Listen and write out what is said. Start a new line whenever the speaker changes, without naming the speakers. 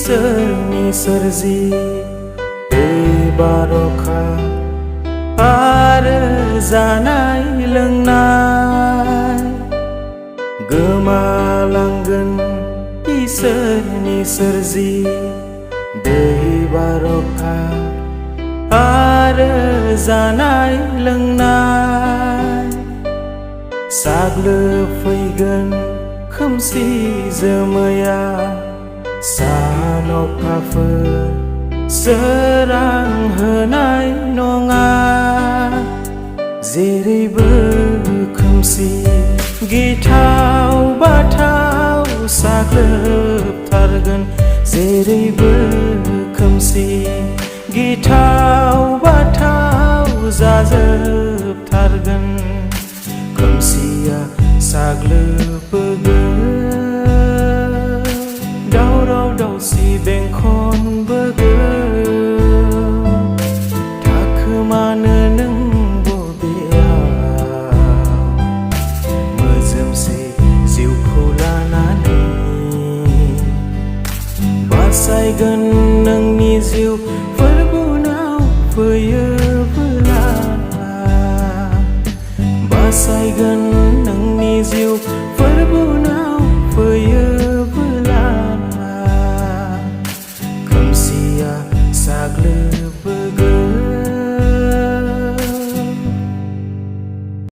इसोरनि सोरजि दै बार अखा आरो जानाय लोंनाय गोमालांगोन इसोरनि सोरजि दै बार अखा आरो जानाय लोंनाय साग्लोबफैगोन खोमसि जोमैया सान अखाफोर सोरां होनाय नङा जेरैबो खोमसि गिथाव बाथाव साग्लोबथारगोन जेरैबो खोमसि गिथाव बाथाव जाजोबथारगोन खोमसिया साग्लोबबोगोन दावराव दावसि बेंखनबोगोन थाखोमानो नों बबेयाव मोजोमसे जिउखौ लानानै बासायगोन नोंनि जिउ फोरबुनाव फैयोब्ला बासायगोन नोंनि जिउ फोरबु